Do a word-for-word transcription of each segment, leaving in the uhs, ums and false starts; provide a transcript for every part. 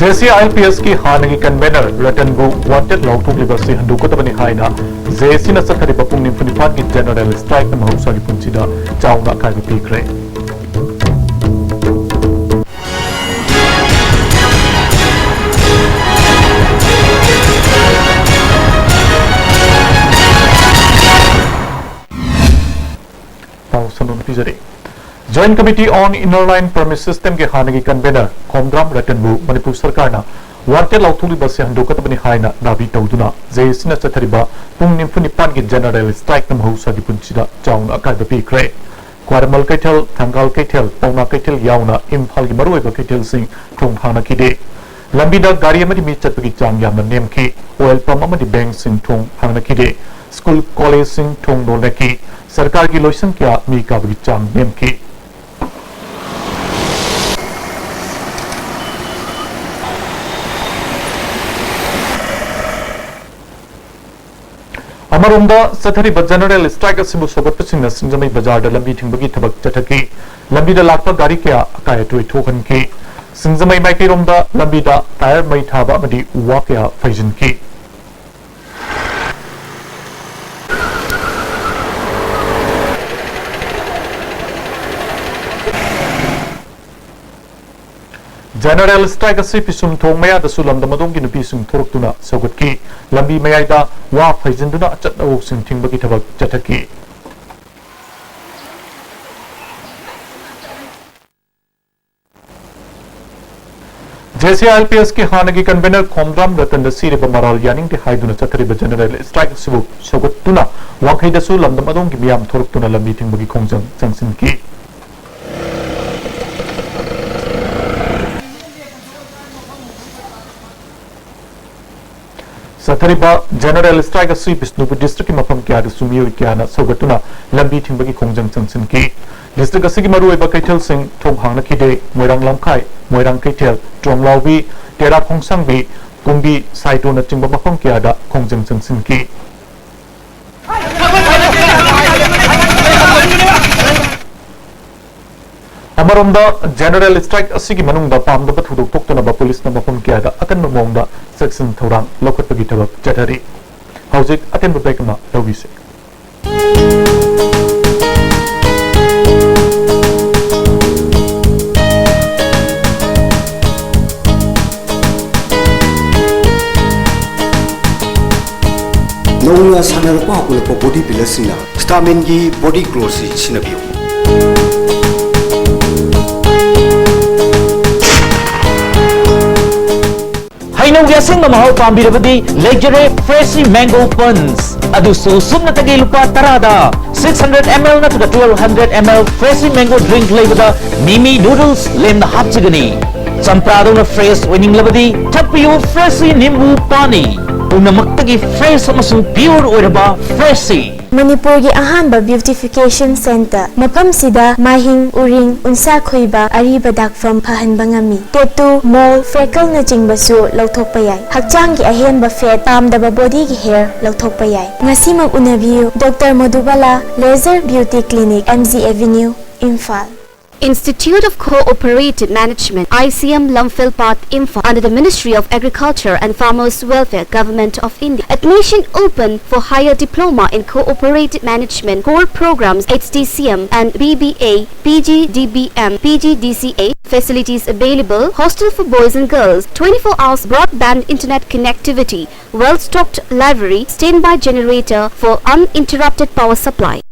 S A I L P ꯑꯦꯁꯀꯤ ꯍꯥꯟꯅꯒꯤ convener ꯔꯇꯟꯕꯨ ꯋꯥꯟꯇꯦꯗ ꯂꯥꯎꯊꯣꯛꯂꯤꯕ ꯑꯁꯤ ꯍꯟꯗꯣꯛꯀꯗꯕꯅꯤ ꯍꯥꯏꯅ ꯖꯦ ꯑꯦ ꯁꯤꯅ ꯆꯠꯊꯔꯤꯕ ꯄꯨꯡ ꯅꯤꯐꯨ ꯅꯤꯄꯥꯟꯒꯤ ꯖꯦꯅꯔꯦꯜ ꯁ꯭ꯇ꯭ꯔꯥꯏꯛꯅ ꯃꯍꯧꯁꯥꯒꯤ ꯄꯨꯟꯁꯤꯗ ꯆꯥꯎꯅ ꯑꯀꯥꯏꯕ ꯄꯤꯈ꯭ꯔꯦ꯫ ꯄꯥꯎ ꯁꯟꯗꯣꯛꯅ ꯄꯤꯖꯔꯤ꯫ Joint Committee on Inner Line Permit Systemꯒꯤ ꯍꯥꯟꯅꯒꯤ ꯀꯟꯚꯦꯅꯔ ꯈꯣꯝꯗ꯭ꯔꯥꯝ ꯔꯇꯟꯕꯨ ꯃꯅꯤꯄꯨꯔ ꯁꯔꯀꯥꯔꯅ ꯋꯥꯟꯇꯦꯗ ꯂꯥꯎꯊꯣꯛꯂꯤꯕ ꯑꯁꯤ ꯍꯟꯗꯣꯛꯀꯗꯕꯅꯤ ꯍꯥꯏꯅ ꯗꯥꯕꯤ ꯇꯧꯗꯨꯅ ꯖꯦ ꯑꯦ ꯁꯤꯅ ꯆꯠꯊꯔꯤꯕ ꯄꯨꯡ ꯅꯤꯐꯨ ꯅꯤꯄꯥꯟꯒꯤ ꯖꯦꯅꯔꯦꯜ ꯁ꯭ꯇ꯭ꯔꯥꯏꯛꯅ ꯃꯍꯧꯁꯥꯒꯤ ꯄꯨꯟꯁꯤꯗ ꯆꯥꯎꯅ ꯑꯀꯥꯏꯕ ꯄꯤꯈ꯭ꯔꯦ꯫ ꯈ꯭ꯋꯥꯏꯔꯝꯕꯟ ꯀꯩꯊꯦꯜ, ꯊꯪꯒꯥꯜ ꯀꯩꯊꯦꯜ, ꯄꯥꯎꯅꯥ ꯀꯩꯊꯦꯜ ꯌꯥꯎꯅ ꯏꯝꯐꯥꯜꯒꯤ ꯃꯔꯨꯑꯣꯏꯕ ꯀꯩꯊꯦꯜꯁꯤꯡ ꯊꯣꯡ ꯍꯥꯡꯅꯈꯤꯗꯦ꯫ ꯂꯝꯕꯤꯗ ꯒꯥꯔꯤ ꯑꯃꯗꯤ ꯃꯤ ꯆꯠꯄꯒꯤ ꯆꯥꯡ ꯌꯥꯝꯅ ꯅꯦꯝꯈꯤ꯫ ꯑꯣꯏꯜ ꯄꯝꯞ ꯑꯃꯗꯤ ꯕꯦꯡꯛꯁꯤꯡ ꯊꯣꯡ ꯍꯥꯡꯅꯈꯤꯗꯦ꯫ ꯁ꯭ꯀꯨꯜ ꯀꯣꯂꯦꯖꯁꯤꯡ ꯊꯣꯡ ꯂꯣꯟꯅꯈꯤ꯫ ꯁꯔꯀꯥꯔꯒꯤ ꯂꯣꯏꯁꯪ ꯀꯌꯥ ꯃꯤ ꯀꯥꯕꯒꯤ ꯆꯥꯡ ꯅꯦꯝꯈꯤ꯫ ꯑꯃꯔꯣꯝꯗ ꯆꯠꯊꯔꯤꯕ ꯖꯦꯅꯔꯦꯜ ꯁ꯭ꯇ꯭ꯔꯥꯏꯛ ꯑꯁꯤꯕꯨ ꯁꯧꯒꯠꯄꯁꯤꯡꯅ ꯁꯤꯡꯖꯃꯩ ꯕꯖꯥꯔꯗ ꯂꯝꯕꯤ ꯊꯤꯡꯕꯒꯤ ꯊꯕꯛ ꯆꯠꯊꯈꯤ꯫ ꯂꯝꯕꯤꯗ ꯂꯥꯛꯄ ꯒꯥꯔꯤ ꯀꯌꯥ ꯑꯀꯥꯏ ꯑꯇꯣꯏ ꯊꯣꯛꯍꯟꯈꯤ꯫ ꯁꯤꯡꯖꯃꯩ ꯃꯥꯏꯀꯩꯔꯣꯝꯗ ꯂꯝꯕꯤꯗ ꯇꯥꯌꯔ ꯃꯩ ꯊꯥꯕ ꯑꯃꯗꯤ ꯎ ꯋꯥ ꯀꯌꯥ ꯐꯩꯖꯤꯟꯈꯤ꯫ ꯖꯦꯅꯔꯦꯜ ꯁ꯭ꯇ꯭ꯔꯥꯏꯛ ꯑꯁꯤ ꯄꯤꯁꯨꯝ ꯊꯣꯡ ꯃꯌꯥꯗꯁꯨ ꯂꯝꯗꯝ ꯑꯗꯣꯝꯒꯤ ꯅꯨꯄꯤꯁꯤꯡ ꯊꯣꯔꯛꯇꯨꯅ ꯁꯧꯒꯠꯈꯤ꯫ ꯂꯝꯕꯤ ꯃꯌꯥꯏꯗ ꯋꯥ ꯐꯩꯖꯤꯟꯗꯨꯅ ꯑꯆꯠ ꯑꯋꯣꯛꯁꯤꯡ ꯊꯤꯡꯕꯒꯤ ꯊꯕꯛ ꯆꯠꯊꯈꯤ꯫ J A C I L P ꯑꯦꯁꯀꯤ ꯍꯥꯟꯅꯒꯤ ꯀꯟꯚꯦꯅꯔ ꯈꯣꯝꯗ꯭ꯔꯥꯝ ꯔꯇꯟꯗ ꯁꯤꯔꯤꯕ ꯃꯔꯥꯜ ꯌꯥꯅꯤꯡꯗꯦ ꯍꯥꯏꯗꯨꯅ ꯆꯠꯊꯔꯤꯕ ꯖꯦꯅꯔꯦꯜ ꯁ꯭ꯇ꯭ꯔꯥꯏꯛ ꯑꯁꯤꯕꯨ ꯁꯧꯒꯠꯇꯨꯅ ꯋꯥꯡꯈꯩꯗꯁꯨ ꯂꯝꯗꯝ ꯑꯗꯣꯝꯒꯤ ꯃꯤꯌꯥꯝ ꯊꯣꯔꯛꯇꯨꯅ ꯂꯝꯕꯤ ꯊꯤꯡꯕꯒꯤ ꯈꯣꯡꯖꯪ ꯆꯪꯁꯤꯟꯈꯤ꯫ ꯆꯠꯊꯔꯤꯕ ꯖꯦꯅꯔꯦꯜ ꯁ꯭ꯇ꯭ꯔꯥꯏꯛ ꯑꯁꯤ ꯕꯤꯁꯅꯨꯄꯨꯔ ꯗꯤꯁꯇ꯭ꯔꯤꯛꯀꯤ ꯃꯐꯝ ꯀꯌꯥꯗꯁꯨ ꯃꯤꯑꯣꯏ ꯀꯌꯥꯅ ꯁꯧꯒꯠꯇꯨꯅ ꯂꯝꯕꯤ ꯊꯤꯡꯕꯒꯤ ꯈꯣꯡꯖꯪ ꯆꯪꯁꯤꯟꯈꯤ꯫ ꯗꯤꯁꯇ꯭ꯔꯤꯛ ꯑꯁꯤꯒꯤ ꯃꯔꯨꯑꯣꯏꯕ ꯀꯩꯊꯦꯜꯁꯤꯡ ꯊꯣꯡ ꯍꯥꯡꯅꯈꯤꯗꯦ꯫ ꯃꯣꯏꯔꯥꯡ ꯂꯝꯈꯥꯏ, ꯃꯣꯏꯔꯥꯡ ꯀꯩꯊꯦꯜ, ꯇ꯭ꯔꯣꯡꯂꯥꯎꯕꯤ, ꯇꯦꯔꯥ ꯈꯣꯡꯁꯥꯡꯕꯤ, ꯀꯨꯝꯕꯤ, ꯁꯥꯏꯇꯣꯅꯆꯤꯡꯕ ꯃꯐꯝ ꯀꯌꯥꯗ ꯈꯣꯡꯖꯪ ꯆꯪꯁꯤꯟꯈꯤ꯫ ꯑꯃꯔꯣꯝꯗ, ꯖꯦꯅꯔꯦꯜ ꯁ꯭ꯇ꯭ꯔꯥꯏꯛ ꯑꯁꯤꯒꯤ ꯃꯅꯨꯡꯗ ꯄꯥꯝꯗꯕ ꯊꯧꯗꯣꯛ ꯊꯣꯛꯇꯅꯕ ꯄꯨꯂꯤꯁꯅ ꯃꯐꯝ ꯀꯌꯥꯗ ꯑꯀꯟꯕ ꯃꯑꯣꯡꯗ ꯆꯦꯛꯁꯤꯟ ꯊꯧꯔꯥꯡ ꯂꯧꯈꯠꯄꯒꯤ ꯊꯕꯛ ꯆꯠꯊꯔꯤ꯫ ꯍꯧꯖꯤꯛ ꯑꯇꯦꯟꯕ ꯕ꯭ꯔꯦꯛ ꯑꯃ ꯂꯧꯕꯤꯁꯦ꯫ ꯅꯧꯅ ꯁꯥꯟꯅꯔꯛꯄ ꯍꯧꯒꯠꯂꯛꯄ ꯕꯣꯗꯤ ꯕꯤꯜꯗꯔꯁꯤꯡꯅ ꯁ꯭ꯇꯥꯃꯤꯟꯒꯤ ꯕꯣꯗꯤ ꯒ꯭ꯂꯣꯁꯤ ꯁꯤꯖꯤꯟꯅꯕꯤꯌꯨ꯫ ꯍꯩꯅꯧꯒꯤ ꯑꯁꯦꯡꯕ ꯃꯍꯥꯎ ꯄꯥꯝꯕꯤꯔꯕꯗꯤ ꯂꯩꯖꯔꯦ ꯐ꯭ꯔꯦꯁꯤ ꯃꯦꯡꯒꯣ ꯄꯟꯁ꯫ ꯑꯗꯨꯁꯨ ꯁꯨꯞꯅꯇꯒꯤ ꯂꯨꯄꯥ ꯇꯔꯥꯗ꯫ Six hundred ml ꯅꯠꯇ꯭ꯔꯒ twelve hundred ml fresh mango drink ꯂꯩꯕꯗ ꯃꯤꯃꯤ ꯅꯨꯗꯜꯁ ꯂꯦꯝꯅ ꯍꯥꯞꯆꯒꯅꯤ꯫ ꯆꯝꯄ꯭ꯔꯥꯗꯧꯅ ꯐ꯭ꯔꯦꯁ ꯑꯣꯏꯅꯤꯡꯂꯕꯗꯤ ꯊꯛꯄꯤꯌꯨ ꯐ꯭ꯔꯦꯁꯤ ꯅꯤꯝꯕꯨ ꯄꯥꯅꯤ꯫ ꯄꯨꯝꯅꯃꯛꯇꯒꯤ ꯐ꯭ꯔꯦꯁ ꯑꯃꯁꯨꯡ ꯄ꯭ꯌꯨꯔ ꯑꯣꯏꯔꯕ ꯐ꯭ꯔꯦꯁꯤ꯫ ꯃꯅꯤꯄꯨꯔꯒꯤ ꯑꯍꯥꯟꯕ ꯕ꯭ꯌꯨꯇꯤꯐꯤꯀꯦꯁꯟ ꯁꯦꯟꯇꯔ꯫ ꯃꯐꯝꯁꯤꯗ ꯃꯥꯏꯍꯤꯡ, ꯎꯔꯤꯡ, ꯎꯟꯁꯥ ꯈꯣꯏꯕ, ꯑꯔꯤꯕ ꯗꯥꯛꯐꯝ ꯐꯍꯟꯕ ꯉꯝꯃꯤ꯫ ꯇꯦꯇꯨ, ꯃꯣꯜ, ꯐ꯭ꯔꯦꯀꯜꯅꯆꯤꯡꯕꯁꯨ ꯂꯧꯊꯣꯛꯄ ꯌꯥꯏ꯫ ꯍꯛꯆꯥꯡꯒꯤ ꯑꯍꯦꯟꯕ ꯐꯦꯠ, ꯄꯥꯝꯗꯕ ꯕꯣꯗꯤꯒꯤ ꯍꯦꯌꯔ ꯂꯧꯊꯣꯛꯄ ꯌꯥꯏ꯫ ꯉꯁꯤꯃꯛ ꯎꯅꯕꯤꯌꯨ, doctor Modubala laser beauty clinic, M G avenue, Imphal. Institute of Cooperative Management, I C M, Lamphel Path, Imphal, under the Ministry of Agriculture and Farmers Welfare, Government of India. Admission open for higher diploma in cooperative management, core programs, H D C M and B B A, P G D B M, P G D C A. Facilities available: hostel for boys and girls, twenty-four hours broadband internet connectivity, well-stocked library, standby generator for uninterrupted power supply.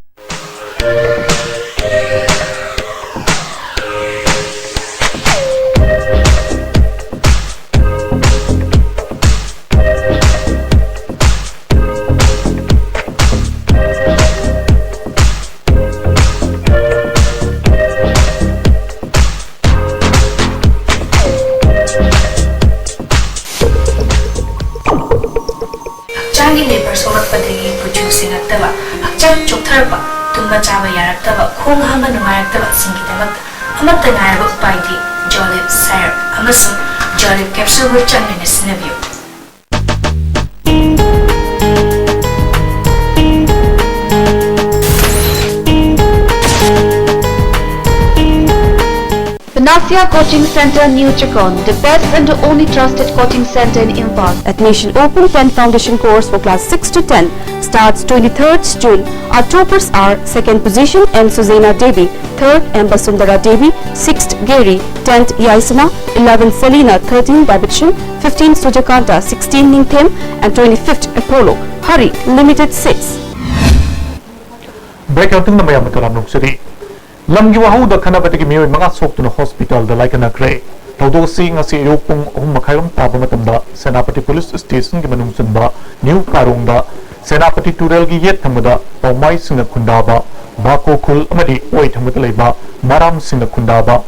ꯍꯛꯆꯥꯡꯒꯤ labour ꯁꯣꯛꯂꯛꯄꯗꯒꯤ ꯀꯨꯆꯨ ꯁꯦꯡꯉꯛꯇꯕ, ꯍꯛꯆꯥꯡ ꯆꯣꯛꯊꯔꯛꯄ, ꯇꯨꯝꯕ ꯆꯥꯕ ꯌꯥꯔꯛꯇꯕ, ꯈꯣꯡ ꯍꯥꯝꯕ ꯅꯨꯡꯉꯥꯏꯔꯛꯇꯕꯁꯤꯡꯒꯤꯗꯃꯛꯇ ꯑꯃꯠꯇ ꯉꯥꯏꯔꯕ ꯎꯄꯥꯏꯗꯤ ꯖꯣꯂꯤꯞ ꯁꯥꯏꯔꯞ ꯑꯃꯁꯨꯡ ꯖꯣꯂꯤꯞ ꯀꯦꯞꯁꯨꯜꯕꯨ ꯆꯥꯡꯗꯝꯅ ꯁꯤꯖꯤꯟꯅꯕꯤꯌꯨ꯫ Nasia Coaching Center, New Chakon, the best and the only trusted coaching center in Imphal. Admission open. Ten foundation course for class six to ten starts twenty-third June. Our toppers are: second position, M Suzena Devi; third, M Basundara Devi; sixth, Gary; tenth, Yaisana; eleventh, Selina; thirteen, Babichin; fifteen, Sujakanta; sixteen, Ningthem; and twenty-fifth, Apollo. Hurry, limited seats. Break ꯃꯇꯨꯡꯗ ꯃꯌꯥꯝ ꯃꯇꯨ ꯂꯥꯝꯂꯣꯛꯆꯔꯤ꯫ ꯂꯝꯒꯤ ꯋꯥꯍꯧꯗ ꯈꯠꯅꯕꯗꯒꯤ ꯃꯤꯑꯣꯏ ꯃꯉꯥ ꯁꯣꯛꯇꯨꯅ ꯍꯣꯁꯄꯤꯇꯥꯜꯗ ꯂꯥꯏꯀꯠꯅꯈ꯭ꯔꯦ꯫ ꯊꯧꯗꯣꯛ ꯑꯁꯤ ꯉꯁꯤ ꯑꯌꯨꯛ ꯄꯨꯡ ꯑꯍꯨꯝ ꯃꯈꯥꯏꯔꯣꯝ ꯇꯥꯕ ꯃꯇꯝꯗ ꯁꯦꯅꯥꯄꯇꯤ ꯄꯨꯂꯤꯁ ꯁ꯭ꯇꯦꯁꯟꯒꯤ ꯃꯅꯨꯡ ꯆꯟꯕ ꯅ꯭ꯌꯨ ꯀꯥꯔꯣꯡꯗ ꯁꯦꯅꯥꯄꯇꯤ ꯇꯨꯔꯦꯜꯒꯤ ꯌꯦꯠ ꯊꯪꯕꯗ ꯄꯥꯎꯃꯥꯏꯁꯤꯡꯅ ꯈꯨꯟꯗꯥꯕ ꯕꯥꯀꯣ ꯈꯨꯜ ꯑꯃꯗꯤ ꯑꯣꯏ ꯊꯪꯕꯗ ꯂꯩꯕ ꯃꯔꯥꯝꯁꯤꯡꯅ ꯈꯨꯟꯗꯥꯕ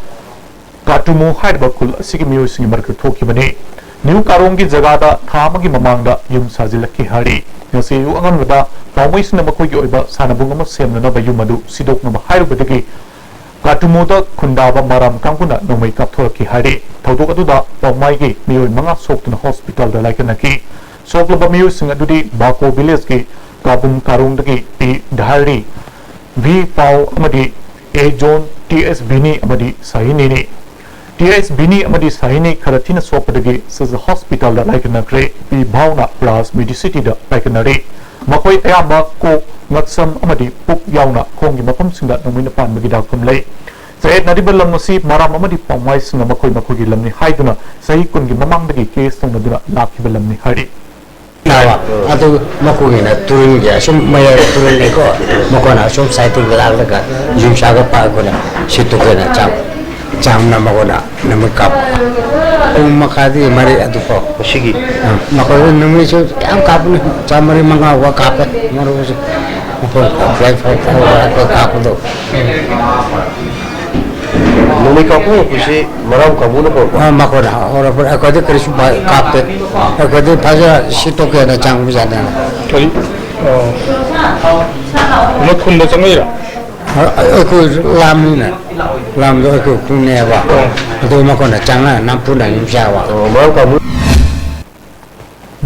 ꯀꯥꯇꯨꯃꯨ ꯍꯥꯏꯔꯤꯕ ꯈꯨꯜ ꯑꯁꯤꯒꯤ ꯃꯤꯑꯣꯏꯁꯤꯡꯒꯤ ꯃꯔꯛꯇ ꯊꯣꯛꯈꯤꯕꯅꯤ꯫ ꯅ꯭ꯌꯨ ꯀꯥꯔꯣꯡꯒꯤ ꯖꯒꯥꯗ ꯊꯥ ꯑꯃꯒꯤ ꯃꯃꯥꯡꯗ ꯌꯨꯝ ꯁꯥꯖꯤꯜꯂꯛꯈꯤ ꯍꯥꯏꯔꯤ꯫ ꯉꯁꯤ ꯑꯌꯨꯛ ꯑꯉꯟꯕꯗ ꯄꯥꯎꯃꯩꯁꯤꯡꯅ ꯃꯈꯣꯏꯒꯤ ꯑꯣꯏꯕ ꯁꯥꯟꯅꯕꯨꯡ ꯑꯃ ꯁꯦꯝꯅꯅꯕ ꯌꯨꯝ ꯑꯗꯨ ꯁꯤꯗꯣꯛꯅꯕ ꯍꯥꯏꯔꯨꯕꯗꯒꯤ ꯀꯥꯇꯨꯃꯨꯗ ꯈꯨꯟꯗꯥꯕ ꯃꯔꯥꯝ ꯀꯥꯡꯕꯨꯅ ꯅꯣꯡꯃꯩ ꯀꯥꯞꯊꯣꯔꯛꯈꯤ ꯍꯥꯏꯔꯤ꯫ ꯊꯧꯗꯣꯛ ꯑꯗꯨꯗ ꯄꯥꯎꯃꯥꯏꯒꯤ ꯃꯤꯑꯣꯏ ꯃꯉꯥ ꯁꯣꯛꯇꯨꯅ ꯍꯣꯁꯄꯤꯇꯥꯜꯗ ꯂꯥꯏꯀꯠꯅꯈꯤ꯫ ꯁꯣꯛꯂꯕ ꯃꯤꯑꯣꯏꯁꯤꯡ ꯑꯗꯨꯗꯤ ꯕꯥꯀꯣ ꯚꯤꯂꯦꯖꯀꯤ ꯀꯥꯕꯨꯝ ꯀꯥꯔꯣꯡꯗꯒꯤ ꯄꯤ ꯙꯥꯔꯤ, ꯚꯤ ꯄꯥꯎ ꯑꯃꯗꯤ ꯑꯦ ꯖꯣꯟ, ꯇꯤ ꯑꯦꯁ ꯕꯤꯅꯤ ꯑꯃꯗꯤ ꯁꯥꯍꯤꯅꯤꯅꯤ꯫ ꯇꯤ ꯑꯦꯁ ꯕꯤꯅꯤ ꯑꯃꯗꯤ ꯁꯥꯍꯤꯅꯤ ꯈꯔ ꯊꯤꯅ ꯁꯣꯛꯄꯗꯒꯤ ꯁꯤꯖ ꯍꯣꯁꯄꯤꯇꯥꯜꯗ ꯂꯥꯏꯀꯠꯅꯈ꯭ꯔꯦ꯫ ꯄꯤ ꯚꯥꯎꯅ ꯔꯥꯖ ꯃꯦꯗꯤꯁꯤꯇꯤꯗ ꯂꯥꯏꯀꯠꯅꯔꯤ꯫ ꯃꯈꯣꯏ ꯑꯌꯥꯝꯕ ꯀꯣꯛ, ꯉꯛꯁꯝ ꯑꯃꯗꯤ ꯄꯨꯛ ꯌꯥꯎꯅ ꯈꯣꯡꯒꯤ ꯃꯐꯝꯁꯤꯡꯗ ꯅꯣꯡꯃꯩꯅ ꯄꯥꯟꯕꯒꯤ ꯗꯥꯛꯐꯝ ꯂꯩ꯫ ꯆꯌꯦꯠꯅꯔꯤꯕ ꯂꯝ ꯑꯁꯤ ꯃꯔꯥꯝ ꯑꯃꯗꯤ ꯄꯥꯎꯃꯥꯏꯁꯤꯡꯅ ꯃꯈꯣꯏ ꯃꯈꯣꯏꯒꯤ ꯂꯝꯅꯤ ꯍꯥꯏꯗꯨꯅ ꯆꯍꯤ ꯀꯨꯟꯒꯤ ꯃꯃꯥꯡꯗꯒꯤ ꯀꯦꯁ ꯇꯧꯅꯗꯨꯅ ꯂꯥꯛꯈꯤꯕ ꯂꯝꯅꯤ ꯍꯥꯏꯔꯤ꯫ ꯇꯥꯕ꯫ ꯑꯗꯨ ꯃꯈꯣꯏꯒꯤꯅ ꯇꯨꯔꯦꯜꯒꯤ ꯑꯁꯨꯝ ꯃꯌꯥꯏꯗ ꯇꯨꯔꯦꯜ ꯂꯩꯀꯣ, ꯃꯈꯣꯏꯅ ꯑꯁꯨꯝ ꯁꯥꯏꯠꯇꯒꯤ ꯂꯥꯛꯂꯒ ꯌꯨꯝ ꯁꯥꯒꯠꯄ ꯑꯩꯈꯣꯏꯅ ꯁꯤ ꯇꯨꯀꯦꯅ ꯆꯥꯡ, ꯆꯥꯡꯅ ꯃꯈꯣꯏꯅ ꯅꯨꯃꯤꯠ ꯀꯥꯞꯄ꯫ ꯄꯨꯡ ꯃꯈꯥꯏꯗꯒꯤ ꯃꯔꯤ ꯑꯗꯨꯐꯥꯎ꯫ ꯉꯁꯤꯒꯤ? ꯑ, ꯃꯈꯣꯏ ꯅꯨꯃꯤꯠꯁꯨ ꯌꯥꯝ ꯀꯥꯞꯄꯅꯤ, ꯆꯥꯝꯃꯔꯤ ꯃꯉꯥ ꯐꯥꯎ ꯀꯥꯞꯄꯦ ꯃꯔꯨꯞꯁꯨ꯫ ꯃꯈꯣꯏ ꯐ꯭ꯂꯥꯏꯠ ꯐꯥꯏꯠ ꯇꯧꯔꯒ ꯑꯩꯈꯣꯏ ꯀꯥꯞꯄꯗꯣ꯫ ꯅꯣꯡꯃꯩ ꯀꯥꯞꯄ ꯍꯧꯔꯛꯄꯁꯤ ꯃꯔꯥꯝ ꯀꯥꯡꯕꯨꯅ ꯍꯧꯔꯛꯄ? ꯑ, ꯃꯈꯣꯏꯅ ꯍꯧꯔꯛꯄ꯫ ꯑꯩꯈꯣꯏꯗꯤ ꯀꯔꯤꯁꯨ ꯄꯥꯏ-, ꯀꯥꯞꯇꯦ꯫ ꯑꯩꯈꯣꯏꯗꯤ ꯐꯖꯅ ꯁꯤꯠꯇꯣꯛꯀꯦꯅ ꯆꯪꯕꯖꯥꯠꯅꯤ꯫ ꯀꯔꯤ? ꯑꯣ꯫ ꯅꯣꯏ ꯈꯨꯟꯗ ꯆꯪꯉꯛꯏꯔꯣ? ꯑ, ꯑꯩꯈꯣꯏ ꯂꯥꯝꯅꯤꯅ꯫ ꯂꯥꯝꯗꯣ ꯑꯩꯈꯣꯏ ꯈꯨꯟꯅꯦꯕ꯫ ꯑꯣ꯫ ꯑꯗꯨ ꯃꯈꯣꯏꯅ ꯆꯪꯉ ꯅꯝꯐꯨꯗ ꯑꯗꯨꯝ ꯆꯥꯕ꯫ ꯑꯣ, ꯃꯔꯥꯝ ꯀꯥꯡꯕꯨ꯫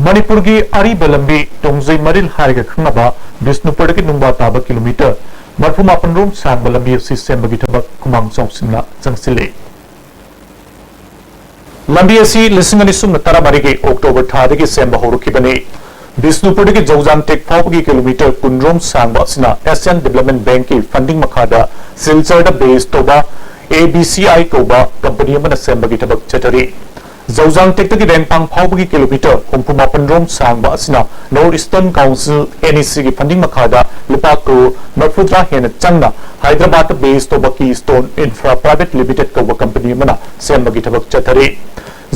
ꯃꯅꯤꯄꯨꯔꯒꯤ ꯑꯔꯤꯕ ꯂꯝꯕꯤ ꯇꯣꯡꯖꯩ ꯃꯔꯤꯜ ꯍꯥꯏꯔꯒ ꯈꯪꯅꯕ ꯕꯤꯁꯅꯨꯄꯨꯔꯗꯒꯤ ꯅꯨꯡꯕꯥ ꯇꯥꯕ ꯀꯤꯂꯣꯃꯤꯇꯔ ꯃꯔꯤꯐꯨ ꯃꯥꯄꯟ ꯔꯣꯝ ꯁꯥꯡꯕ ꯂꯝꯕꯤ ꯑꯁꯤ ꯁꯦꯝꯕꯒꯤ ꯊꯕꯛ ꯈꯨꯃꯥꯡ ꯆꯥꯎꯁꯤꯟꯅ ꯆꯪꯁꯤꯜꯂꯤ꯫ ꯂꯝꯕꯤ ꯑꯁꯤ ꯂꯤꯁꯤꯡ ꯑꯅꯤ ꯁꯨꯞꯅ ꯇꯔꯥꯃꯔꯤꯒꯤ ꯑꯣꯛꯇꯣꯕꯔ ꯊꯥꯗꯒꯤ ꯁꯦꯝꯕ ꯍꯧꯔꯛꯈꯤꯕꯅꯤ꯫ ꯕꯤꯁꯅꯨꯄꯨꯔꯗꯒꯤ ꯖꯧꯖꯥꯡ ꯇꯦꯛ ꯐꯥꯎꯕꯒꯤ ꯀꯤꯂꯣꯃꯤꯇꯔ ꯀꯨꯟꯔꯣꯝ ꯁꯥꯡꯕ ꯑꯁꯤꯅ ꯑꯦꯁꯤꯌꯥꯟ ꯗꯤꯕꯦꯂꯞꯃꯦꯟ ꯕꯦꯡꯛꯀꯤ ꯐꯟꯗꯤꯡ ꯃꯈꯥꯗ ꯁꯤꯜꯆꯔꯗ ꯕꯦꯁ ꯇꯧꯕ ꯑꯦ ꯕꯤ ꯁꯤ ꯑꯥꯏ ꯀꯧꯕ ꯀꯝꯄꯅꯤ ꯑꯃꯅ ꯁꯦꯝꯕꯒꯤ ꯊꯕꯛ ꯆꯠꯊꯔꯤ꯫ ꯖꯧꯖꯥꯡ ꯇꯦꯛꯇꯒꯤ ꯔꯦꯡꯄꯥꯡ ꯐꯥꯎꯕꯒꯤ ꯀꯤꯂꯣꯃꯤꯇꯔ ꯍꯨꯝꯐꯨ ꯃꯥꯄꯟ ꯔꯣꯝ ꯁꯥꯡꯕ ꯑꯁꯤꯅ north eastern council, N E ꯁꯤꯒꯤ ꯐꯟꯗꯤꯡ ꯃꯈꯥꯗ ꯂꯨꯄꯥ ꯀ꯭ꯔꯣꯔ ꯃꯔꯤꯐꯨꯇꯔꯥ ꯍꯦꯟꯅ ꯆꯪꯅ ꯍꯥꯏꯗ꯭ꯔꯕꯥꯗꯇ ꯕꯦꯁ ꯇꯧꯕ ꯀꯤ ꯁ꯭ꯇꯣꯟ ꯏꯟꯐ꯭ꯔꯥ ꯄ꯭ꯔꯥꯏꯚꯦꯠ ꯂꯤꯃꯤꯇꯦꯗ ꯀꯧꯕ ꯀꯝꯄꯅꯤ ꯑꯃꯅ ꯁꯦꯝꯕꯒꯤ ꯊꯕꯛ ꯆꯠꯊꯔꯤ꯫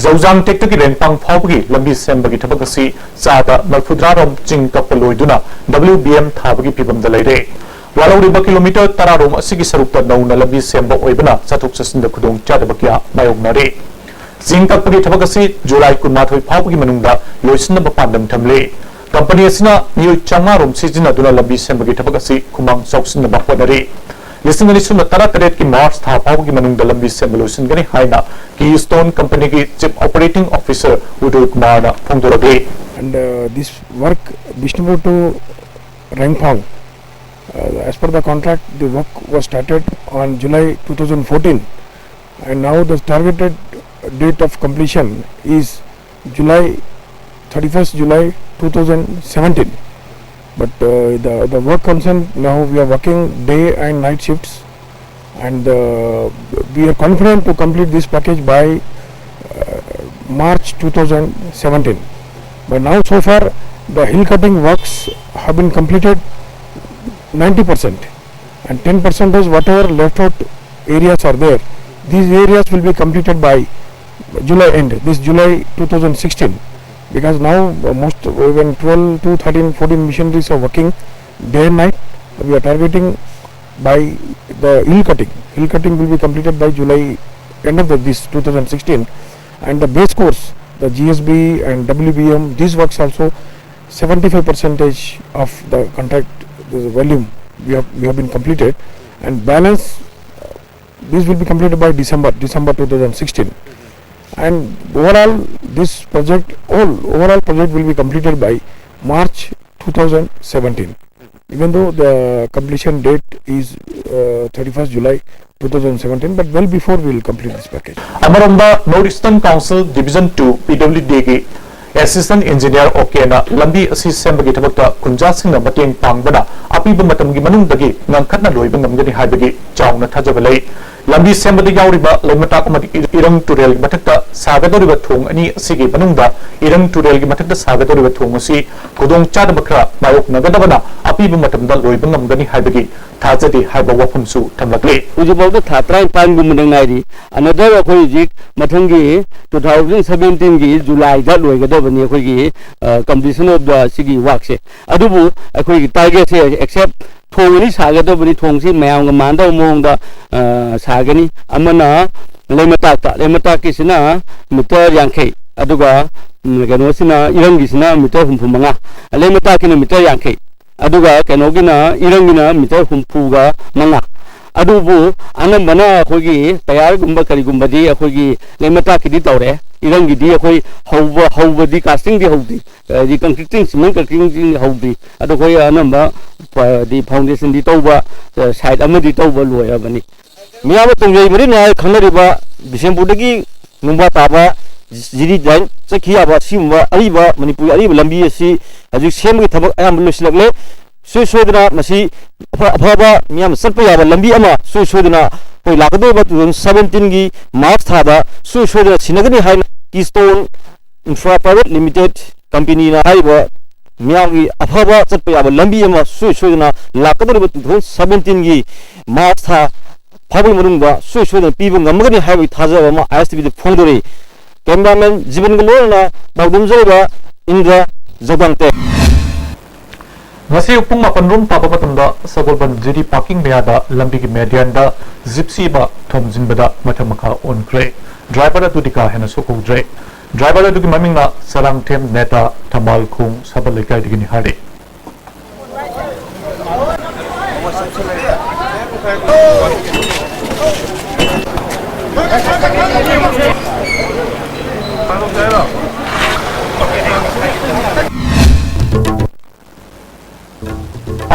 ꯖꯧꯖꯥꯡ ꯇꯦꯛꯇꯒꯤ ꯔꯦꯡꯄꯥꯡ ꯐꯥꯎꯕꯒꯤ ꯂꯝꯕꯤ ꯁꯦꯝꯕꯒꯤ ꯊꯕꯛ ꯑꯁꯤ ꯆꯥꯗ ꯃꯔꯤꯐꯨꯇꯔꯥ ꯔꯣꯝ ꯆꯤꯡ ꯀꯛꯄ ꯂꯣꯏꯗꯨꯅ ꯗꯕ꯭ꯂꯤꯎ ꯕꯤ ꯑꯦꯝ ꯊꯥꯕꯒꯤ ꯐꯤꯕꯝꯗ ꯂꯩꯔꯦ꯫ ꯋꯥꯠꯍꯧꯔꯤꯕ ꯀꯤꯂꯣꯃꯤꯇꯔ ꯇꯔꯥ ꯔꯣꯝ ꯑꯁꯤꯒꯤ ꯁꯔꯨꯛꯇ ꯅꯧꯅ ꯂꯝꯕꯤ ꯁꯦꯝꯕ ꯑꯣꯏꯕꯅ ꯆꯠꯊꯣꯛ ꯆꯠꯁꯤꯟꯗ ꯈꯨꯗꯣꯡꯆꯥꯗꯕ ꯀꯌꯥ ꯃꯥꯌꯣꯛꯅꯔꯤ꯫ ꯆꯤꯡ ꯀꯛꯄꯒꯤ ꯊꯕꯛ ꯑꯁꯤ ꯖꯨꯂꯥꯏ ꯀꯨꯟꯃꯥꯊꯣꯏ ꯐꯥꯎꯕꯒꯤ ꯃꯅꯨꯡꯗ ꯂꯣꯏꯁꯤꯟꯅꯕ ꯄꯥꯟꯗꯝ ꯊꯝꯂꯤ꯫ ꯀꯝꯄꯅꯤ ꯑꯁꯤꯅ ꯃꯤꯑꯣꯏ ꯆꯥꯝꯃꯉꯥ ꯔꯣꯝ ꯁꯤꯖꯤꯟꯅꯗꯨꯅ ꯂꯝꯕꯤ ꯁꯦꯝꯕꯒꯤ ꯊꯕꯛ ꯑꯁꯤ ꯈꯨꯃꯥꯡ ꯆꯥꯎꯁꯤꯟꯅꯕ ꯍꯣꯠꯅꯔꯤ꯫ ꯂꯤꯁꯤꯡ ꯑꯅꯤ ꯁꯨꯞꯅ ꯇꯔꯥꯇꯔꯦꯠꯀꯤ ꯃꯥꯔꯆ ꯊꯥ ꯐꯥꯎꯕꯒꯤ ꯃꯅꯨꯡꯗ ꯂꯝꯕꯤ ꯁꯦꯝꯕ ꯂꯣꯏꯁꯤꯟꯒꯅꯤ ꯍꯥꯏꯅ ꯀꯤ ꯁ꯭ꯇꯣꯟ ꯀꯝꯄꯅꯤꯒꯤ ꯆꯤꯐ ꯑꯣꯄꯔꯦꯇꯤꯡ ꯑꯣꯐꯤꯁꯔ ꯎꯗꯣꯏ ꯀꯨꯃꯥꯔꯅ ꯐꯣꯡꯗꯣꯔꯛꯂꯤ꯫ And uh, this work, Bishnupur to Rengphang, uh, as per the contract, the work was started on July two thousand fourteen, and now the targeted date of completion is July, thirty-first July two thousand seventeen. But uh, the, the work concerned, now we are working day and night shifts, and uh, we are confident to complete this package by uh, March two thousand seventeen. But now, so far, the hill cutting works have been completed ninety percent, and ten percent is whatever left out areas are there. These areas will be completed by July end, this July two thousand sixteen, because now uh, most, even twelve to thirteen, fourteen machineries are working day and night. We are targeting by the hill cutting. Hill cutting will be completed by July, end of the, this two thousand sixteen, and the base course, the G S B and W B M, these works also, seventy-five percentage of the contract, the volume we have, we have been completed, and balance, uh, this will be completed by December, December two thousand sixteen. And overall, this project, all overall project will be completed by March two thousand seventeen. Even though the completion date is uh, thirty-first July two thousand seventeen, but well before we will complete this package. ꯑꯃꯔꯣꯝꯗ North Eastern Council Division two P W D ꯒꯤ Assistant Engineer OK ꯅ ꯂꯝꯕꯤ ꯑꯁꯤ ꯁꯦꯝꯕꯒꯤ ꯊꯕꯛꯇ ꯈꯨꯟꯖꯥꯁꯤꯡꯅ ꯃꯇꯦꯡ ꯄꯥꯡꯕꯅ ꯑꯄꯤꯕ ꯃꯇꯝꯒꯤ ꯃꯅꯨꯡꯗꯒꯤ ꯉꯟꯈꯠꯅ ꯂꯣꯏꯕ ꯉꯝꯒꯅꯤ ꯍꯥꯏꯕꯒꯤ ꯆꯥꯎꯅ ꯊꯥꯖꯕ ꯂꯩ꯫ ꯂꯝꯕꯤ ꯁꯦꯝꯕꯗ ꯌꯥꯎꯔꯤꯕ ꯂꯩꯃꯇꯥꯛ ꯑꯃꯗꯤ ꯏꯔꯪ ꯇꯨꯔꯦꯜꯒꯤ ꯃꯊꯛꯇ ꯁꯥꯒꯗꯧꯔꯤꯕ ꯊꯣꯡ ꯑꯅꯤ ꯑꯁꯤꯒꯤ ꯃꯅꯨꯡꯗ ꯏꯔꯪ ꯇꯨꯔꯦꯜꯒꯤ ꯃꯊꯛꯇ ꯁꯥꯒꯗꯧꯔꯤꯕ ꯊꯣꯡ ꯑꯁꯤ ꯈꯨꯗꯣꯡꯆꯥꯗꯕ ꯈꯔ ꯃꯥꯌꯣꯛꯅꯒꯗꯕꯅ ꯑꯄꯤꯕ ꯃꯇꯝꯗ ꯂꯣꯏꯕ ꯉꯝꯒꯅꯤ ꯍꯥꯏꯕꯒꯤ ꯊꯥꯖꯗꯦ ꯍꯥꯏꯕ ꯋꯥꯐꯝꯁꯨ ꯊꯝꯂꯛꯂꯤ꯫ ꯍꯧꯖꯤꯛꯐꯥꯎꯗ ꯊꯥ ꯇꯔꯥꯅꯤꯄꯥꯟꯒꯨꯝꯕꯗ ꯉꯥꯏꯔꯤ꯫ Another ꯑꯩꯈꯣꯏ ꯍꯧꯖꯤꯛ ꯃꯊꯪꯒꯤ two thousand seventeen ꯒꯤ July ꯗ ꯂꯣꯏꯒꯗꯕꯅꯤ ꯑꯩꯈꯣꯏꯒꯤ completion of the ꯁꯤꯒꯤ work ꯁꯦ꯫ ꯑꯗꯨꯕꯨ ꯑꯩꯈꯣꯏꯒꯤ target ꯁꯦ except ꯊꯣꯡ ꯑꯅꯤ ꯁꯥꯒꯗꯕꯅꯤ꯫ ꯊꯣꯡꯁꯤ ꯃꯌꯥꯝꯒ ꯃꯥꯟꯅꯗꯕ ꯃꯑꯣꯡꯗ ꯁꯥꯒꯅꯤ꯫ ꯑꯃꯅ ꯂꯩꯃꯇꯥꯛꯇ, ꯂꯩꯃꯇꯥꯛꯀꯤꯁꯤꯅ meter ꯌꯥꯡꯈꯩ, ꯑꯗꯨꯒ ꯀꯩꯅꯣꯁꯤꯅ, ꯏꯔꯪꯒꯤꯁꯤꯅ meter ꯍꯨꯝꯐꯨ ꯃꯉꯥ, ꯂꯩꯃꯇꯥꯛꯀꯤꯅ meter ꯌꯥꯡꯈꯩ, ꯑꯗꯨꯒ ꯀꯩꯅꯣꯒꯤꯅ, ꯏꯔꯪꯒꯤꯅ meter ꯍꯨꯝꯐꯨꯒ ꯃꯉꯥ꯫ ꯑꯗꯨꯕꯨ ꯑꯅꯝꯕꯅ ꯑꯩꯈꯣꯏꯒꯤ ꯇꯌꯥꯔꯒꯨꯝꯕ ꯀꯔꯤꯒꯨꯝꯕꯗꯤ ꯑꯩꯈꯣꯏꯒꯤ ꯂꯩꯃꯇꯥꯛꯀꯤꯗꯤ ꯇꯧꯔꯦ, ꯏꯔꯪꯒꯤꯗꯤ ꯑꯩꯈꯣꯏ ꯍꯧꯕ ꯍꯧꯕꯗꯤ casting ꯗꯤ ꯍꯧꯗ꯭ꯔꯤ꯫ ꯍꯥꯏꯗꯤ concreting, cement concreting ꯗꯤ ꯍꯧꯗ꯭ꯔꯤ꯫ ꯑꯗꯣ ꯑꯩꯈꯣꯏ ꯑꯅꯝꯕ ꯗꯤ foundation ꯗꯤ ꯇꯧꯕ, site ꯑꯃꯗꯤ ꯇꯧꯕ ꯂꯣꯏꯔꯕꯅꯤ꯫ ꯃꯤꯌꯥꯝꯅ ꯇꯣꯡꯖꯩ ꯃꯔꯤꯜ ꯍꯥꯏꯅ ꯈꯪꯅꯔꯤꯕ ꯕꯤꯁꯦꯝꯄꯨꯔꯗꯒꯤ ꯅꯨꯡꯕꯥ ꯇꯥꯕ ꯖꯤꯔꯤ ꯂꯥꯏꯟ ꯆꯠꯈꯤ ꯌꯥꯕ ꯁꯤꯒꯨꯝꯕ ꯑꯔꯤꯕ, ꯃꯅꯤꯄꯨꯔꯒꯤ ꯑꯔꯤꯕ ꯂꯝꯕꯤ ꯑꯁꯤ ꯍꯧꯖꯤꯛ ꯁꯦꯝꯕꯒꯤ ꯊꯕꯛ ꯑꯌꯥꯝꯕ ꯂꯣꯏꯁꯤꯜꯂꯛꯂꯦ꯫ ꯁꯨꯡꯁꯣꯏ ꯁꯣꯏꯗꯅ ꯃꯁꯤ ꯑꯐ-, ꯑꯐꯕ ꯃꯤꯌꯥꯝꯅ ꯆꯠꯄ ꯌꯥꯕ ꯂꯝꯕꯤ ꯑꯃ ꯁꯨꯡꯁꯣꯏ ꯁꯣꯏꯗꯅ ꯑꯩꯈꯣꯏ ꯂꯥꯛꯀꯗꯧꯔꯤꯕ two thousand seventeen ꯒꯤ March ꯊꯥꯗ ꯁꯨꯡꯁꯣꯏ ꯁꯣꯏꯗꯅ ꯁꯤꯟꯅꯒꯅꯤ ꯍꯥꯏꯅ Keystone Infra Private Limited company ꯅ ꯍꯥꯏꯔꯤꯕ ꯃꯤꯌꯥꯝꯒꯤ ꯑꯐꯕ ꯆꯠꯄ ꯌꯥꯕ ꯂꯝꯕꯤ ꯑꯃ ꯁꯨꯡꯁꯣꯏ ꯁꯣꯏꯗꯅ ꯂꯥꯛꯀꯗꯧꯔꯤꯕ two thousand seventeen ꯒꯤ March ꯊꯥ ꯐꯥꯎꯕꯒꯤ ꯃꯅꯨꯡꯗ ꯁꯨꯡꯁꯣꯏ ꯁꯣꯏꯗꯅ ꯄꯤꯕ ꯉꯝꯒꯅꯤ ꯍꯥꯏꯕꯒꯤ ꯊꯥꯖꯕ ꯑꯃ I S T V the ꯐꯣꯡꯗꯣꯔꯛꯏ꯫ Cameraman ꯖꯤꯕꯟꯒ ꯂꯣꯏꯅꯅ ꯄꯥꯎꯗꯝꯖꯔꯤꯕ ꯏꯟꯗ꯭ꯔ ꯖꯧꯗꯥꯡꯇꯦ꯫ ꯉꯁꯤ ꯄꯨꯡ ꯃꯥꯄꯟ ꯔꯣꯝ ꯇꯥꯕ ꯃꯇꯝꯗ ꯁꯒꯣꯜꯕꯟ ꯖꯤꯔꯤ parking ꯃꯌꯥꯗ ꯂꯝꯕꯤꯒꯤ median ꯗ Gypsy ꯑꯃ ꯊꯣꯝꯖꯤꯟꯕꯗ ꯃꯊꯛ ꯃꯈꯥ ꯑꯣꯟꯈ꯭ꯔꯦ꯫ Driver ꯑꯗꯨꯗꯤ ꯀꯥ ꯍꯦꯟꯅ ꯁꯣꯛꯍꯧꯗ꯭ꯔꯦ꯫ Driver ꯑꯗꯨꯒꯤ ꯃꯃꯤꯡꯅ ꯁꯂꯥꯡꯊꯦꯝ ꯅꯦꯇꯥ, ꯊꯝꯕꯥꯜꯈꯣꯡ ꯁꯕꯜ ꯂꯩꯀꯥꯏꯗꯒꯤꯅꯤ ꯍꯥꯏꯔꯤ꯫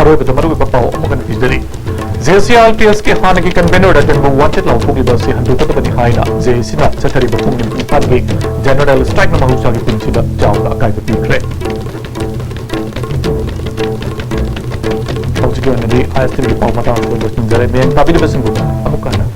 ꯑꯔꯣꯏꯕꯗ ꯃꯔꯨꯑꯣꯏꯕ ꯄꯥꯎ ꯑꯃꯨꯛ ꯍꯟꯅ ꯄꯤꯖꯔꯤ꯫ ꯖꯦ ꯁꯤ ꯑꯥꯔ ꯄꯤ ꯑꯦꯁꯀꯤ ꯍꯥꯟꯅꯒꯤ ꯀꯟꯚꯦꯅꯔꯗ ꯇꯦꯡꯕꯧ ꯋꯥꯟꯇꯦꯠ ꯂꯥꯎꯊꯣꯛꯂꯤꯕ ꯑꯁꯤ ꯍꯟꯗꯣꯛꯀꯗꯕꯅꯤ ꯍꯥꯏꯅ ꯖꯦ ꯑꯦ ꯁꯤꯅ ꯆꯠꯊꯔꯤꯕ ꯄꯨꯡ ꯅꯤꯐꯨ ꯅꯤꯄꯥꯟꯒꯤ ꯖꯦꯅꯔꯦꯜ ꯁ꯭ꯇ꯭ꯔꯥꯏꯛꯅ ꯃꯍꯧꯁꯥꯒꯤ ꯄꯨꯟꯁꯤꯗ ꯆꯥꯎꯅ ꯑꯀꯥꯏꯕ ꯄꯤꯈ꯭ꯔꯦ꯫ ꯍꯧꯖꯤꯛꯀꯤ ꯑꯣꯏꯅꯗꯤ ꯑꯥꯏ ꯑꯦꯁ ꯇꯤꯚꯤꯒꯤ ꯄꯥꯎ ꯃꯇꯥꯡ ꯑꯁꯤꯗ ꯂꯣꯏꯁꯤꯟꯖꯔꯦ꯫ ꯃꯌꯦꯛ ꯇꯥꯕꯤꯔꯤꯕꯁꯤꯡꯕꯨ ꯑꯃꯨꯛ ꯍꯟꯅ